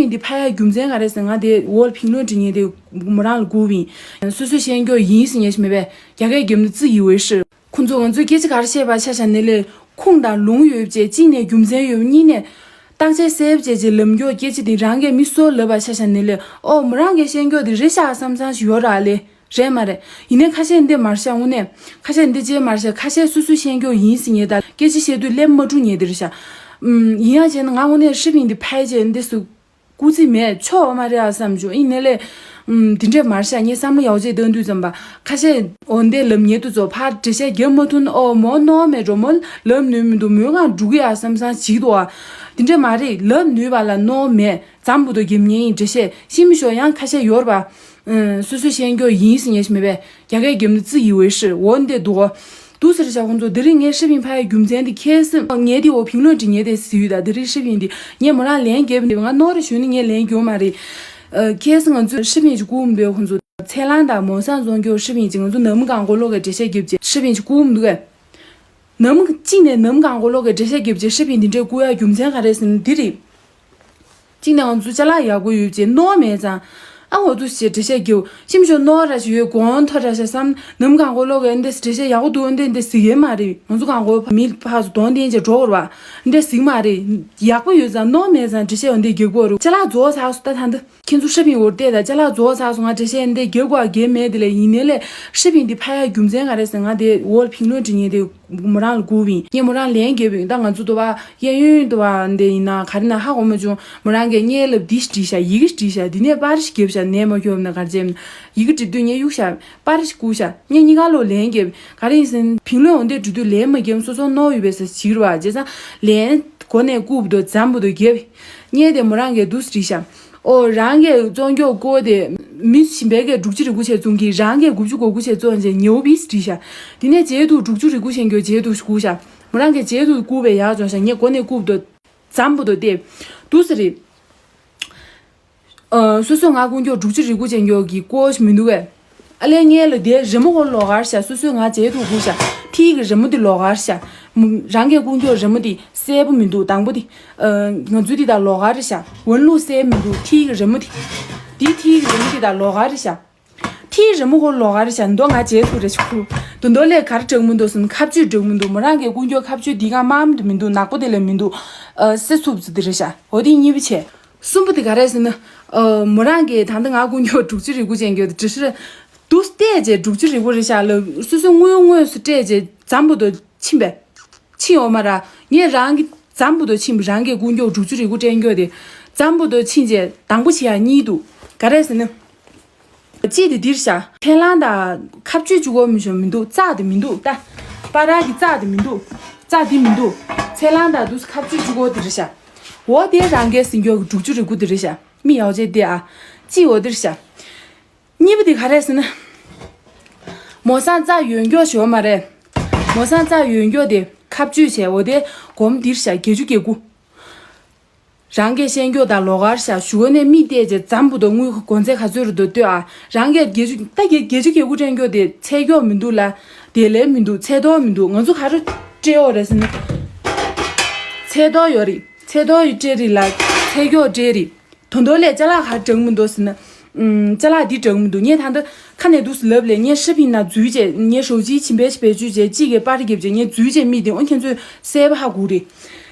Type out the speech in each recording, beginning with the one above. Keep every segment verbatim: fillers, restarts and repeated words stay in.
འདི་ཕ་ཡ་རྒྱུ་མཚན་ག་རེ་ཟེར། ང་དེ་འོག་ལ་评论་འབྲི་མཁན་དེ་མོ་རང་ལ་སྒུག་པ་ཡིན། སོ་སོས་ཤེས་མཁན་ཡིན་ཟེར་མཁན་ཞིག་མེད་པས། རྒྱ་སྐད་རྒྱབ་ན་自以为是། ཁོང་ཚོ་ང་ཚོའི་སྐད་ཆ་ག་རེ་བཤད་པ་ཆ་བཞག་ན་ལས་ཁུངས་དང་ལུང་ཡོད་པ་བྱས། གཅིག་ནས་རྒྱུ་མཚན་ཡོད་པ། གཉིས་ནས་བརྟག་དཔྱད་གསལ་པོ་བྱས་བྱས་ལབ་མཁན་སྐད་ཆ་དེ་རང་གིས་མི་སུ་ལབ་པ་ཆ་བཞག་ན་ལས། ཨོ་མོ་རང་གིས་ཤེས་མཁན་དེ་རེད་ཤག་བསམ་བསམ་ཞིག་ཡོད་ར་ལས། རེད་མ་རེད། ཡིན་ནའི་ཁ་ཤས་འདི་མར་ཤ་དངོས་གནས། ཁ་ཤས་འདི་ཅེས་མར་ཤ། ཁ་ཤས་སོ་སོས་ཤེས་མཁན་ཡིན་ཟེར་མཁན་དང་སྐད་ཆ་བཤད་དུས་ལན་མ་སྤྲོད་མཁན་འདི་རེད་ཤག་ཨུམ། ཡིན་ཡང་བྱས་ན་ང་དངོས་གནས་ཧྲི་ཕིན་འདི་ཕལ་ཆེར་འདི་སུ་སྐུ་ཚེ་མེད་ཆོག་མ་རེད་ཨ་བསམ་བྱུང་། ཡིན་ནའི་ལས། ཨུམ། འདི་འདྲས་མར་ཤ་ངས་བསམ་བློ་ཡག་བྱས་བཏང་དུས་ཙམ་པ་ཁ་ཤས་འོ་འདས་ལབ་མཁན་དེ་ཚོ་ཕར་འགྲེལ་བཤད་རྒྱབ་མ་ཐུབ་ན། ཨོ་མོ་ནོར་མེད་འགྲོ། མོ་ལབ་ནུས་མི་འདུག་མོའི་སྒང་འགྲོ་གི་ཨ་བསམ་བསམ་ཞིག་འདུག་ཨ། འདི་འདྲས་མ་རེད། ལབ་ནུས་པ་ལ་ནོར་མེད། འཛམ་བུ་དོ་རྒྱབ་མཁན་ཡིན། འགྲེལ་བཤད་ཤི་མི་ཤོག་ཡང་ཁ་ཤས་ཡོད་རེད་པ། ཨུམ། སོ་སོས་ཤེས་མཁན་ཡིན་ཟེར་མཁན་ཞིག་མེད་པས། རྒྱ་སྐད་རྒྱབ་ན་自以为是འོ་འདི་འདུག་འདུག་ཟེར་བྱ་ཁོང་ཚོ། དེ་རིང་ངས་ཧྲི་ཕིན་ཕ་ཡ་རྒྱུ་མཚན་འདི་ཁྱེད་སེམས་ངས་འདི་འོ་评论འབྲི་མཁན་དེ་ཟེར་ཡོད་ད། དེ་རིང་ཧྲི་ཕིན་འདི་ངས་མོ་རང་ལན་རྒྱབ་ནས་ང་ནོར་རེ་ཞུས་ནས་ངས་ལན་རྒྱོབ་མ་རེད། ཨ། ཁྱེད་སེམས་ང་ཚོས་ཧྲི་ཕིན་ཅིག་བསྐུར་མི་འདུག་ཁོང་ཚོ་ཚེ་ལང་དང་མོ་སང་བཙོང་རྒྱུ་ཧྲི་ཕིན་ཅིག་ང་ཚོ་ནམ་གང་གོ་ལོག་གི་འགྲེལ་བཤད་རྒྱབ་ཅིག་ཧྲི་ཕིན་ཅིག་བསྐུར་མི་འདུག་གས། ནམ་གཅིག་ནས་ནམ་གང་གོ་ལོག་གི་འགྲེལ་བཤད་རྒྱབ་ཅིག་ཧྲི་ཕིན་འདི་འདྲའི་བསྐུར་ཡ་རྒྱུ་མཚན་ག་རེ་ཟེར་ན་འདི་རེད། གཅིག་ནས་ང་ཚོ་ཅ་ལག་ཡག་པོ་ཡོད་ཅེས་ནོར་མེད་ཙང་། ཨ་འོ་འདུག་ཞེས་འགྲེལ་བཤད་རྒྱབ། ཤིམ་ཤོ་ནོར་ར་ཞིག་ཡོད། གོང་མཐོ་ར་ཞིག་བསམ། ནམ་གང་གོ་ལོག་གི་འདི་འགྲེལ་བཤད་ཡག་པོ་འདུག་འདི་འདི་ཟིག་ཡོད་མ་རེད། ང་ཚོ་གང་གོ་མི་ཕར་ཚུར་གདོང་བསྟན་བྱས་འགྲོ་དགོས་རེད་པ། འདི་ཟིག་མ་རེད། ཡག་པོ་ཡོད་ཙང་ནོར་མེད་ཙང་འགྲེལ་བཤད་འོ་འདི་རྒྱག་དགོས་རེད། ཅ་ལག་རྫོགས་ཚར་སོང་ད་ད་འདི། ཁྱེད་ཚོ་ཧྲི་ཕིན་འོར་བལྟས་དང་། ཅ་ལག་རྫོགས་ཚར་སོང་། ང་འགྲེལ་བཤད་འདི་རྒྱག་དགོས་རྒྱག་མེད་དེ་ལས། ཡིན་ནའི་ལས་ཧྲི་ཕིན་འདི་ཕ་ཡ་རྒྱུ་མཚན་ག་རེ་ཟེར། ང་དེ་འོག་ལ་评论འབྲི་མཁན་དེ་མོ་རང་ལ་སྒུག་པ་ཡིན། ངས་མོ་རང་ལན་རྒྱབ་པ་ཡིན། ད་ང་ཚོ་དུ་བ་གཡས་གཡོན་དུ་བ་འདི་ཡིན་ན་ག་རེ་ན་ཧ་གོ་མ་བྱུང་། མོ་རང་གིས་ངའི་ལབ་འདི་ཞིག་བྲིས་ཤག་ཡི་གེ་ཞིག་བྲིས་ཤག་འདི་ནས་པར་ཞིག་རྒྱབ་ཤག་ནས་མ་ཁྱོབ་ན་ག་རེ་བྱས་ན། ཡི་གེ་འབྲི་དུས་ངས་གཡུག་ཤག་པར་ཞིག་བསྐུར་ཤག་ངས་གཉིས་ཀ་ལོ་ལན་རྒྱབ། ག་རེ་ཡིན་ཟེར་ན་评论འོ་འདི་འབྲི་དུས་ལན་མ་རྒྱབ་སོ་སོ་ནོར་ཡོད་པའི་ས་ཞིག་རེད་པ། བྱས་ཙང་ལན་གོ་ནས་བསྐུར་བ་དང་འཛམ་བུ་དང་རྒྱབ། ངས་དེ་མོ་རང་གིས་འདུག་སེ་བྲིས་ཤག་ཨོ་རང་གིས་བཙོང་རྒྱུ་བསྐུར་དེ་མི་གཞན་པས་ཀྱིས་དྲུག་ཅུ་རེ་དགུ་བྱས་བཙོང་གི། རང་གིས་དགུ་བཅུ་གོ་དགུ་བྱས་བཙོང་བྱས་ཉེ་བོ་བིས་བྲིས་ཤག་དེ་ནས་བྱས་འདུག་དྲུག་ཅུ་རེ་དགུ་བྱས་འགྱོ་བྱས་འདུག་བསྐུར་ཤག་མོ་རང་གིས་བྱས་འདུག་བསྐུར་བས་ཡག་བྱུང་ཤག་ངས་གོ་ནས་བསྐུར་བ་དང་འཛམ་བུ་དང་བལྟས། འདུག་སེ་རེད། ཨ། སོ་སོ་ང་བསྐུར་རྒྱུ་དྲུག་ཅུ་རེ་དགུ་བྱས་འགྱོ་གི་བསྐུར་མི་འདུག་གས། ཨ་ལས་ངས་ལ་དེ་རི་མོ་ཧོ་ལོགས་ཀ་རེད་ཤག་སོ་སོས་ང་བྱས་འདུག་བསྐུར་ཤག་ཐིག་གི་རི་མོ་དེ་ལོགས་ཀ་རེད་ཤག་མ། རང་གིས་བསྐུར་རྒྱུ་རི་མོ་དེ་གསལ་པོ་མི་འདུག་དང་པོ་དེ། ཨ། ང་ཚོའི་དེ་དང་ལོགས་ཀ་རེད་ཤག་ཝུན་ལུགས་གསལ་མི་འདུག་ཐིག་གི་རི་མོ་དེ། དེ་ཐིག་གི་རི་མོ་དེ་དང་ལོགས་ཀ་རེད་ཤག་ཐིག་རི་མོ་ཧོ་ལོགས་ཀ་རེད་ཤག་མདོ་ང་བྱས་འདུག་རེད་ཤག་དོན་དག་ལས་ག་རེ་འགྲིག་མི་འདུག་ཟེར་ན་ཁ་གཅོད་འགྲིག་མི་འདུག་མོ་རང་གིས་བསྐུར་རྒྱུ་ཁ་གཅོད་དེ་ག་དམའ་མོ་དེ་མི་འདུག་ནག་པོ་དེ་ལས་མི་འདུག་ཨ། སེ་སུབ་ཙི་དེ་རེད་ཤག་འོ་དེ་གཉིས་པ་བྱས། གསུམ་པ་དེ་ག་རེ་ཟེར་ན། ཨ། མོ་རང་གིས་ད་ལྟ་ང་བསྐུར་རྒྱུ་དྲུག་ཅུ་རེ་དགུ་བྱས་འགྱོ་དེ་འདྲ་ཞིག་རེད། འདུག་སྟེ་བྱས་དྲུག་ཅུ་རེ་དགུ་རེད་ཤག་ལབ་སོ་སོའི་དངུལ་དངོས་སུ་སྤྲད་བྱས་འཛམ་བུ་དང་ཕྱིན་པས། ཕྱིན་ཡོད་མ་རེད། ངས་རང་གི་འཛམ་བུ་དང་ཕྱིན་པ། རང་གིས་བསྐུར་རྒྱུ་དྲུག་ཅུ་རེ་དགུ་སྤྲད་འགྱོ་དེ་འཛམ་བུ་དང་ཕྱིན་བྱས་དང་པོ་བྱེད་ཡག་གཉིས་འདུག་ག་རེ་ཟེར་ན། གཅིག་དེ་འདིར་བཞག་ཚེ་ལང་དང་ཁ་གཅོད་བཅུ་གོ་མི་ཤོ་མི་འདུག་རྩ་དེ་མི་འདུག་ད་པ་ར་གི་རྩ་དེ་མི་འདུག་རྩ་དེ་མི་འདུག་ཚེ་ལང་དང་འདུག་ཁ་གཅོད་བཅུ་གོ་དེ་རེད་བཞག་འོ་དེ་རང་གིས་ཟིན་རྒྱུ་གི་དྲུག་ཅུ་རེ་དགུ་དེ་རེད་བཞག་མི་ཡག་བྱས་དེ་ཨ། གཅིག་འོ་དེར་བཞག་གཉིས་པ་དེ་ག་རེ་ཟེར་ན། མོ་སང་རྩ་ཡོད་མགྱོགས་ཤོ་མ་རེད། མོ་སང་རྩ་ཡོད་མགྱོགས་དེ་ཁ་གཅོད་བྱས་འོ་དེ་སྒོར་མོ་འདིར་བཞག་བརྒྱད་ཅུ་གྱ་དགུ་རང་གིས་ཤེས་མགྱོགས་དང་ལོགས་ཀར་བཞག་ཞུ་ག་ནས་མིག་བལྟས་བྱས་འཛམ་བུ་དང་དངུལ་གོང་ཚད་ག་ཚོད་རེད་འདུག་ལྟོས་ཨ། རང་གིས་བརྒྱད་ཅུ་ད་བརྒྱད་བརྒྱད་ཅུ་གྱ་དགུ་སྤྲད་མགྱོགས་དེ་ཚད་མགྱོགས་མི་འདུག་ལ། དེ་ལས་མི་འདུག་ཚད་མཐོ་མི་འདུག་ང་ཚོ་ག་རེ་སྤྲད་ཡོད་རེད་ཟེར་ན། ཚད་མཐོ་ཡོད་རེད། ཚད་མཐོ་ཡོད་སྤྲད་རེད་ལ། ཚད་མགྱོགས་སྤྲད་རེད། དོན་དག་ལས་ཅ་ལག་ག་རེ་འགྲིག་མི་འདུག་ཟེར་ན། ཨུམ། ཅ་ལག་འདི་འགྲིག་མི་འདུག་ངས་ད་ལྟ་ཁ་ནས་འདུག་སེ་ལབ་ལས་ངས་ཧྲི་ཕིན་ན་འཛུལ་བྱས་ངས་ཧྲོ་ཅིའི་བྱིན་པའི་བེད་སྤྱོད་བྱས་གཅིག་གིས་པར་རྒྱབ་བྱས་ངས་འཛུལ་བྱས་མིག་དེ་ཨོ་ཁྱེད་ཚོས་གསལ་པོ་ཧ་གོ་རེད།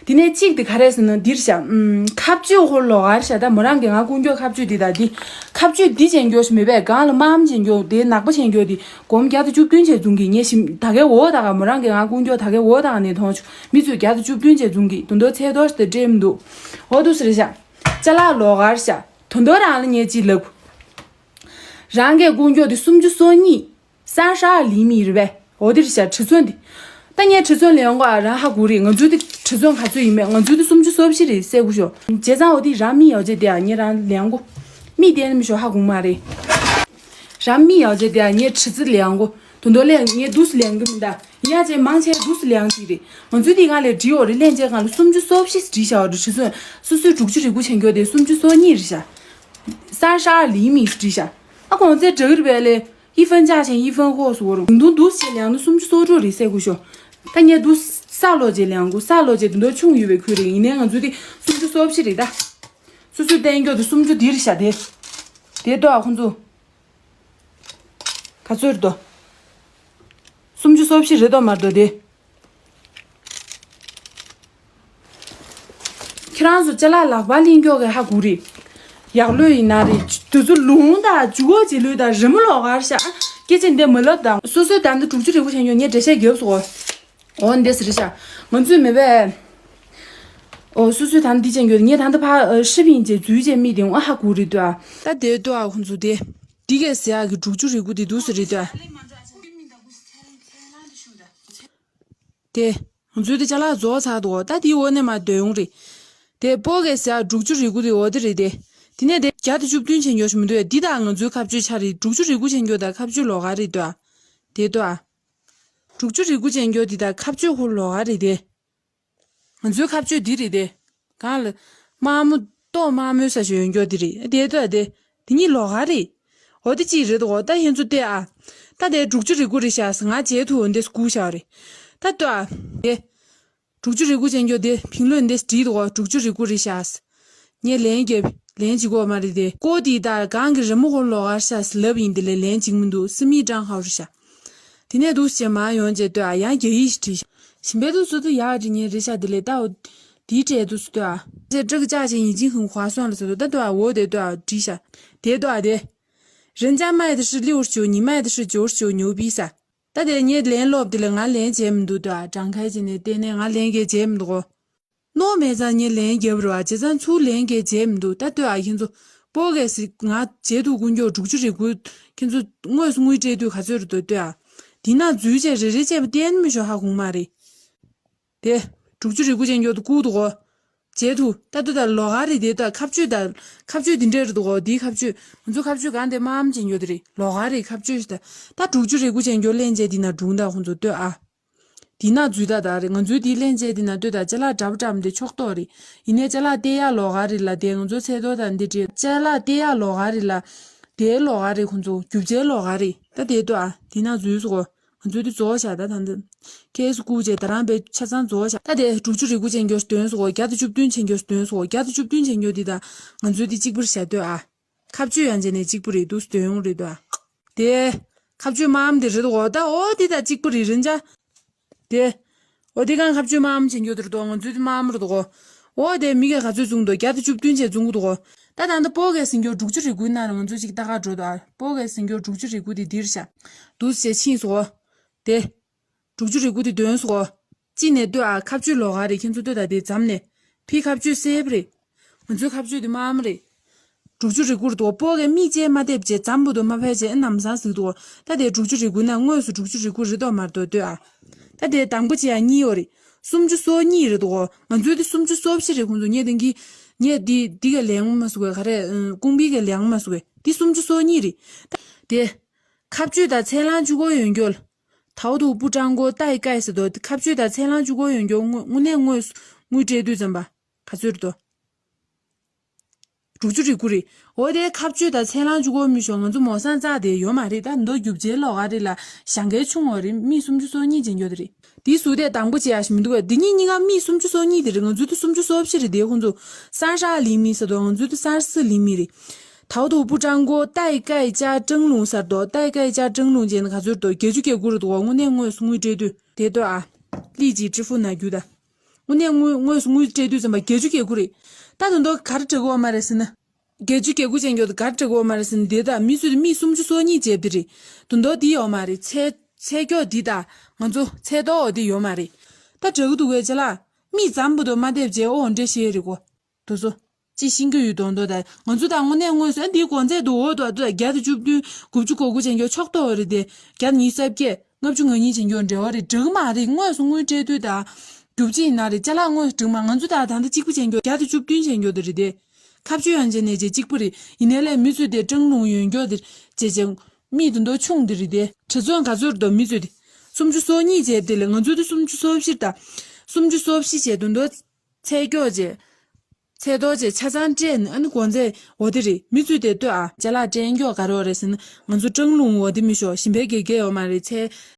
དེ་ནས་གཅིག་དེ་ག་རེ་ཟེར་ན་འདིར་བཞག་ཨུམ། ཁ་གཅོད་ཧོ་ལོགས་ཀར་བཞག་ད་མོ་རང་གིས་ང་བསྐུར་རྒྱུ་ཁ་གཅོད་འདི་དང་འདི། ཁ་གཅོད་འདི་བྱས་འགྱོ་ཞིག་མེད་པས་གང་ལ་དམའ་མོ་བྱས་འགྱོ་དེ་ནག་པོ་བྱས་འགྱོ་དེ་སྒོར་མོ་བརྒྱ་དང་བཅུ་བདུན་བྱས་བཙོང་གི་ངས་ཞིམ་ད་གའི་འོ་ད་ག་མོ་རང་གིས་ང་བསྐུར་རྒྱུ་ད་གའི་འོ་ད་ག་ནས་མཐོང་བྱུང་མི་ཚོས་བརྒྱ་དང་བཅུ་བདུན་བྱས་བཙོང་གི་དོན་དག་ཚད་མཐོ་ཞིག་ཏུ་སྤྲད་མི་འདུག་འོ་འདུག་སེ་རེད་བཞག་ཅ་ལག་ལོགས་ཀར་བཞག་དོན་དག་རང་ལ་ངས་ཅིག་ལབ། རང་གིས་བསྐུར་རྒྱུ་དེ་སུམ་ཅུ་སོ་གཉིས། སང་ཧྲ་ལི་མི་རེད་པས། འོ་དེ་རེད་བཞག་ཁྲི་ཚོན་དེ། ད་ངས་ཁྲི་ཚོན་ལེན་གོ་ཨ་རང་ཧ་གོ་རེད། ང་ཚོའི་དེ་ཁྲི་ཚོན་ག་ཚོད་ཡིན་མེད་ང་ཚོའི་དེ་སུམ་ཅུ་སོ་བཞི་རེད་ཟེར་གོ་ཤོག་བྱས་ཙང་འོ་དེ་རང་མིག་ཡག་བྱས་དེ་ཨ་ངས་རང་ལེན་གོ་མིག་བསྟན་མི་ཤོག་ཧ་གོ་མ་རེད། རང་མིག་ཡག་བྱས་དེ་ཨ་ངས་ཁྲི་ཚོན་ལེན་གོ་དོན་དག་ལས་ངས་འདུག་སེ་ལེན་གི་མི་འདུག་ཡིན་ཡང་ཅིག་མང་ཆེ་འདུག་སེ་ལེན་གི་རེད། ང་ཚོའི་དེ་སྒང་ལས་བྲིས་ཡོད་རེད། ལན་བྱས་སྒང་ལ་སུམ་ཅུ་སོ་བཞི་བྲིས་བཞག་རེད། ཁྲི་ཚོན་སོ་སོའི་དྲུག་ཅུ་རེ་དགུ་བྱས་འགྱོ་དེ་སུམ་ཅུ་སོ་གཉིས་རེད་བཞག་སང་ཧྲ་ལི་མི་བྲིས་བཞག་ཨ་གོང་ཚད་འདྲ་གི་རེད་པས་ལས། 一分价钱一分货 ཟེར་བ་རུ་དུང་དུང་འདུག་སེ་ལེན་ན་སུམ་ཅུ་སོ་དྲུག་རེད་ཟེར་གོ་ཤོག་ད་ངས་འདུག་ས་ལོ་ཅེ་ལེན་གོ་ས་ལོ་ཅེ་དུང་དུང་ཆུང་ཡོད་པའི་ཁུལ་རེད། ཡིན་ནའི་ང་ཚོའི་དེ་སུམ་ཅུ་སོ་བཞི་རེད་ད། སོ་སོའི་བསྟན་རྒྱུ་དེ་སུམ་ཅུ་འདི་རེད་ཤག་དེ། དེ་ལྟོས་ཨ་ཁོང་ཚོ། ག་ཚོད་རེད་དོ། སུམ་ཅུ་སོ་བཞི་རེད་དོ་མ་རེད་དོ་དེ། ཁྱེད་རང་ཚོ་ཅ་ལག་ལག་པ་ལེན་རྒྱུ་གི་ཧ་གོ་རེད། ཡག་ལོས་ཡིན་ན་རེད། དེ་ཚོ་ལུང་དང་ཇུ་གོ་ཇི་ལོས་དང་རི་མོ་ལོགས་ཀར་ཤག་སྐད་ཆ་འདི་མ་ལབ་དང་། སོ་སོའི་ད་ལྟ་དྲུག་ཅུ་རེ་དགུ་བྱས་ཡོད། ངས་འགྲེལ་བཤད་རྒྱབ་སོང་། འོ་འདི་ཟེར་ཤག་ང་ཚོས་མེད་པས། འོ་སོ་སོའི་ད་ལྟ་འདི་བྱས་ཡོད། ངས་ད་ལྟ་ཕར་ཧྲིབ་ཡིན་ཅེས་འཛུལ་བྱས་མིག་དེ་འོ་ཧ་གོ་རེད་དོ། ད་དེ་ལྟོས་ཨ་ཁོང་ཚོ་དེ། འདི་གས་ཟེར་ཡག་གི་དྲུག་ཅུ་རེ་དགུ་དེ་འདུག་ཟེར་རེད་དོ། དེ། ང་ཚོའི་དེ་ཅ་ལག་རྫོགས་ཚར་འདུག་ད་དེའི་འོག་ནས་མར་སྡོད་ཡོང་རེད། དེ་སྤོ་གས་ཟེར་ཡག་དྲུག་ཅུ་རེ་དགུ་དེ་འོ་དེ་རེད་དེ། དེ་ནས་དེ་བརྒྱ་དང་བཅུ་བདུན་བྱས་ཡོད་ཞུ་མི་འདུག་ཡ། འདི་དང་ང་ཚོའི་ཁ་གཅོད་ཆ་རེད། དྲུག་ཅུ་རེ་དགུ་བྱས་ཡོད་ད་ཁ་གཅོད་ལོགས་ཀ་རེད་དོ། དེ་དོ། དྲུག་ཅུ་རེ་དགུ་བྱས་ཡོད་འདི་དང་ཁ་གཅོད་ཁོ་ལོགས་ཀ་རེད་དེ། ང་ཚོའི་ཁ་གཅོད་འདི་རེད་དེ། གང་ལ། དམར་མོ། ཏོག་དམར་མོའི་ས་ཞོ་ཡོད་འགྱོ་འདི་རེད་དེ་ལྟོས་དེ། འདི་གཉིས་ལོགས་ཀ་རེད། འོ་དེ་གཅིག་རེད་དོ། ད་ཁྱེད་ཚོ་ལྟོས་ཨ། ད་དེ་དྲུག་ཅུ་རེ་དགུ་རེད་ཤག་ང་བྱས་ཐུབ་འོ་འདི་སྒུག་བཞག་རེད། ད་ལྟོས་ཨ། དེ། དྲུག་ཅུ་རེ་དགུ་ཅན་འགྱོ་དེ་ཕིང་ལོན་འདི་བྲིས་དོ། དྲུག་ཅུ་རེ་དགུ་རེད་ཤག་ངས་ལན་རྒྱབ། ལན་གཅིག་གོ་མ་རེད་དེ། ཀོ་དེ་ད་གང་གི་རི་མོ་ཧོར་ལོགས་ཀ་ཤག་ལབ་ཡིན་དེ་ལས་ལན་གཅིག་མི་འདུག་སི་མི་ཀྲང་ཧའོ་རེད་ཤག་དེ་ནས་འདུག་སེ་མར་ཡོང་བྱས་ལྟོས་ཨ། ཡང་རྒྱ་ཡིག་ཞིག་བྲིས་ཤག་ཞིམ་པའི་ལུགས་སུ་དུ་ཡག་བྲིས་ཉེ་རེད་ཤག་དེ་ལས་ལྟའོ། དེའི་གྲས་འདུག་སེ་ལྟོས་ཨ། ཅེ་ཀྲག་ཅག་ཅེ་ཡིན་ཅིང་ཧང་ཧྭ་སོང་ལ་ཟེར་དུ་ད་ལྟོས་ཨ། འོ་དེ་ལྟོས་ཨ་བྲིས་ཤག་དེ་ལྟོས་ཨ་དེ། 人家卖的是六十九，你卖的是九十九，牛逼 ས། ད་དེ་ངས་ལན་སློབ་དེ་ལས་ང་ལན་བྱས་མི་འདུག་ལྟོས་ཨ། ཀྲང་ཁའི་ཅེ་ནས་བལྟས་ནས་ང་ལན་གས་བྱས་མི་འདུག་གོ། ནོ་མེད་ཙང་ངས་ལན་རྒྱབ་རོགས་ཨ། བྱས་ཙང་ཚུར་ལན་གས་བྱས་མི་འདུག་ད་ལྟོས་ཨ་ཁྱེད་ཚོ། སྤོ་གས་སི་ང་བྱས་འདུག་ཀུན་མགྱོགས་དྲུག་ཅུ་རེ་དགུ། ཁྱེད་ཚོ་དངོས་སུ་དངུལ་སྤྲད་དུས་ག་ཚོད་རེད་འདུག་ལྟོས་ཨ། དེ་ན་འཛུལ་བྱས་རེ་རེ་བྱས་པ་གཏན་མི་ཤོ་ཧ་གོང་མ་རེད། དེ། དྲུག་ཅུ་རེ་དགུ་ཅན་མགྱོགས་དུ་བཀུག་འདུག་གོ། བྱས་འདུག་ད་ལྟོས་ད་ལོགས་ཀ་རེད་དེ་ད་ཁ་གཅོད་ད། ཁ་གཅོད་དེ་འདྲས་རེད་འདུག་གོ། དེའི་ཁ་གཅོད། ང་ཚོ་ཁ་གཅོད་གང་དེ་དམའ་འམ་ཅན་མགྱོགས་དེ་རེད། ལོགས་ཀ་རེད་ཁ་གཅོད་ཞིག་ད། ད་དྲུག་ཅུ་རེ་དགུ་ཅན་མགྱོགས་ལེན་བྱས་དེ་ན་སྒྲུང་ད་ཁོང་ཚོ་ལྟོས་ཨ། དེ་ན་འཛུལ་ད་ད་རེད། ང་ཚོའི་དེ་ལེན་བྱས་དེ་ན་ལྟོས་ད་ཅ་ལག་འདྲ་པོ་འདྲ་མི་དེ་ཕྱོགས་གཏོགས་རེད། ཡིན་ནའི་ཅ་ལག་སྟེར་ཡག་ལོགས་ཀ་རེད་ལ་དེ་ང་ཚོ་ཚལ་ཏོག་ད་འདི་འདྲས་ཅ་ལག་སྟེར་ཡག་ལོགས་ཀ་རེད་ལ། དེའི་ལོགས་ཀ་རེད་ཁོང་ཚོ་རྒྱུ་ཆའི་ལོགས་ཀ་རེད། ད་དེ་ལྟོས་ཨ། དེ་ན་འཛུལ་སོང་གོ། ང་ཚོའི་དེ་རྫོགས་བཞག་ད་ད་འདི། ཁེ་སི་ཀུ་ཅེ་ད་རང་པའི་ཆ་ཚང་རྫོགས་བཞག་ད་དེ་དྲུག་ཅུ་རེ་དགུ་ཅན་མགྱོགས་འདོན་སོང་གོ། བརྒྱ་དང་བཅུ་བདུན་ཅན་མགྱོགས་འདོན་སོང་གོ། བརྒྱ་དང་བཅུ་བདུན་ཅན་མགྱོགས་འདི་ད་ང་ཚོའི་དེ་གཅིག་པུར་བཞག་ལྟོས་ཨ། ཁ་གཅོད་ཡང་བྱས་ནས་གཅིག་པུ་རེད་འདུག་སྟོན་ཡོང་རེད་དོ། དེ། ཁ་གཅོད་དམའ་འམ་དེ་རེད་དོ། ད་འོ་དེ་ད་གཅིག་པུ་རེད་རེད་འཇའ། དེ། འོ་དེ་གང་ཁ་གཅོད་དམའ་འམ་བྱེད་མགྱོགས་དེ་རེད་དོ། ང་ཚོའི་དེ་དམའ་འམ་རེད་དོ། འོ་དེ་མི་གས་ག་ཚོད་བཟུང་འདུག་བརྒྱ་དང་བཅུ་བདུན་བྱས་བཟུང་གི་འདུག་གོ། ད་ད་ལྟ་སྤོ་གས་ཟིན་རྒྱོ་དྲུག་ཅུ་རེ་དགུའི་ནང་ལ་ང་ཚོ་ཅིག་ལྟ་ག་འགྲོ་དོ་ཨ། སྤོ་གས་ཟིན་རྒྱོ་དྲུག་ཅུ་རེ་དགུ་དེ་འདིར་བཞག་འདུག་སེ་ཕྱིན་སོང་གོ། དེ། དྲུག་ཅུ་རེ་དགུ་དེ་འདོན་སོང་གོ། གཅིག་ནས་ལྟོས་ཨ། ཁ་གཅོད་ལོགས་ཀ་རེད། ཁྱེད་ཚོ་ལྟོས་ད་དེ་འཛམ་ནས། ཕི་ཁ་གཅོད་སེབ་རེད། ང་ཚོའི་ཁ་གཅོད་དེ་དམའ་མོ་རེད། དྲུག་ཅུ་རེ་དགུ་རེད་དོ། སྤོ་གས་མིག་ཅེ་མ་བལྟས་བྱས་འཛམ་བུ་དོ་མ་ཕལ་བྱས་ཨེ་ནམ་སང་ཟིག་དོ། ད་དེ་དྲུག་ཅུ་རེ་དགུ་ན་དངོས་སུ་དྲུག་ཅུ་རེ་དགུ་རེད་དོ་མ་རེད་དོ་ལྟོས་ཨ། ད་དེ་དང་པོ་ཅི་ཡ་གཉིས་ཡོད་རེད། སུམ་ཅུ་སོ་གཉིས་རེད་དོ། ང་ཚོའི་དེ་སུམ་ཅུ་སོ་བཞི་རེད། ཁོང་ཚོ་ངས་དེང་གི། ངས་འདི་འདི་གས་ལེན་མ་སུ་གས་ག་རེ། ཀུང་པི་གས་ལེན་མ་སུ་གས་འདི་སུམ་ཅུ་སོ་གཉིས་རེད། ད་དེ། ཁ་གཅོད་དང་ཚལ་ལང་ཅུ་གོ་ཡོན་རྒྱོལ། ཐའོ་ཐུ་པུ་ཀྲང་གོ་ཏའི་ཀའི་ཟེར་དོ། ཁ་གཅོད་དང་ཚལ་ལང་ཅུ་གོ་ཡོན་རྒྱོལ་དངོས་དངོས་གནས་དངོས་དངུལ་སྤྲད་དུས་ཙམ་པ། ག་ཚོད་རེད་དོ། དྲུག་ཅུ་རེ་དགུ་རེད། འོ་དེ་ཁ་གཅོད་དང་ཚལ་ལང་ཅུ་གོ་མི་ཤོག་ང་ཚོ་མོ་སང་རྩ་དེ་ཡོད་མ་རེད། ད་མདོ་རྒྱུ་ཆའི་ལོགས་ཀ་རེད་ལ་ཞང་གའི་ཆུང་བ་རེད། མི་སུམ་ཅུ་སོ་གཉིས་ཅན་ཡོད་རེད། དེའི་ཟུར་དེ་དང་པོ་བྱེད་ཡ་ཞིག་མི་འདུག་བས། འདི་གཉིས་གཉིས་ཀ་མི་སུམ་ཅུ་སོ་གཉིས་དེ་རེད། ང་ཚོའི་དེ་སུམ་ཅུ་སོ་བཞི་རེད། དེ་ཁོང་ཚོ་སང་ཧྲ་ལིང་མི་ཟེར་དོ། ང་ཚོའི་དེ་སང་སི་ལིང་མི་རེད། 陶土不粘锅带盖加蒸笼 ཟེར་དོ། 带盖加蒸笼 ཅན་ག་ཚོད་དོ། བརྒྱད་ཅུ་གྱ་དགུ་རེད་དོ། དངོས་གནས་དངོས་སུ་དངུལ་སྤྲད་དུས་དེ་ལྟོས་ཨ། 立即支付 ན་རྒྱུ་ད། དངོས་གནས་དངོས་དངོས་སུ་དངུལ་སྤྲད་དུས་ཙམ་པ་བརྒྱད་ཅུ་གྱ་དགུ་རེད། ད་དོན་དོ་ག་རེ་དྲག་གོ་མ་རེད་ཟེར་ན། བརྒྱད་ཅུ་གྱ་དགུ་ཅན་གྱོད་དུ་ག་རེ་དྲག་གོ་མ་རེད་ཟེར་ན། དེ་ད་མི་ཚོས་མི་སུམ་ཅུ་སོ་གཉིས་བྱས་པ་དེ་རེད། དོན་དོ་དེ་ཡོད་མ་རེད། ཚེ་ཚེ་སྐྱོ་འདི་ད་ང་ཚོ་ཚེ་ཏོག་འོ་དེ་ཡོད་མ་རེད། ད་དྲག་གི་འདུག་གས་ཅ་ལག་མི་ཙམ་པོ་དོ་མ་བསྡེབས་བྱས་ཨོ་འདྲེ་ཤེས་རེད་གོ། དུ་སོ། ཅི་ཤིང་གི་ཡུལ་དོན་དོ་ད་ང་ཚོ་ད་དངོས་གནས་དངོས་སུ་འདིའི་གོང་ཚད་དུ་འོ་དོ་ད་བརྒྱ་དང་བཅུ་བདུན་དགུ་བཅུ་གོ་དགུ་ཅན་གྱོད་ཆོག་ཏོ་རེད་དེ། བརྒྱ་ཉི་ཤུ་རྩ་བརྒྱད། ལྔ་བཅུ་ང་གཉིས་ཅན་གྱོད་འབྲེལ་བ་རེད། འགྲིག་མ་རེད། དངོས་སུ་དངུལ་སྤྲད་དུས་ད། རྒྱུ་ཅི་ཡིན་ན་རེད། ཅ་ལག་དངོས་སུ་འགྲིག་མ། ང་ཚོ་ད་ད་ལྟ་གཅིག་པུ་ཅན་གྱོད་བརྒྱ་དང་བཅུ་བདུན་ཅན་གྱོད་དུ་རེད་དེ། ཁ་བཅུ་ཡང་ཅན་ནས་ཅེ་གཅིག་པུ་རེད། ཡིན་ནའི་ལས་མི་ཚོས་དེ་ཀྲང་ལུང་ཡོན་གྱོད་དེ་ཅེ་ཅེ། མི་དུ་མདོ་ཆུང་དེ་རེད་དེ། དྲི་ཚོན་ག་ཚོད་རེད་དོ་མི་ཚོས་དེ། སུམ་ཅུ་སོ་གཉིས་བྱས་དེ་ལས་ང་ཚོས་དེ་སུམ་ཅུ་སོ་བཞི་ད། སུམ་ཅུ་སོ་བཞི་བྱས་དུ་མདོ། ཚད་སྐྱོག་ཅེ། ཚད་ཏོག་ཅེ་ཆ་ཚང་སྤྲད་ནས་ཨ་ནི་གོང་ཚད་འོ་དེ་རེད། མི་ཚོས་དེ་ལྟོས་ཨ། ཅ་ལག་སྤྲད་མགྱོགས་ག་རེ་འོ་རེད་ཟེར་ན། ང་ཚོ་ཀྲང་ལུང་འོ་དེ་མི་ཤོག་ཞིམ་པའི་དགེ་རྒྱས་ཡོད་མ་རེད། ཚད་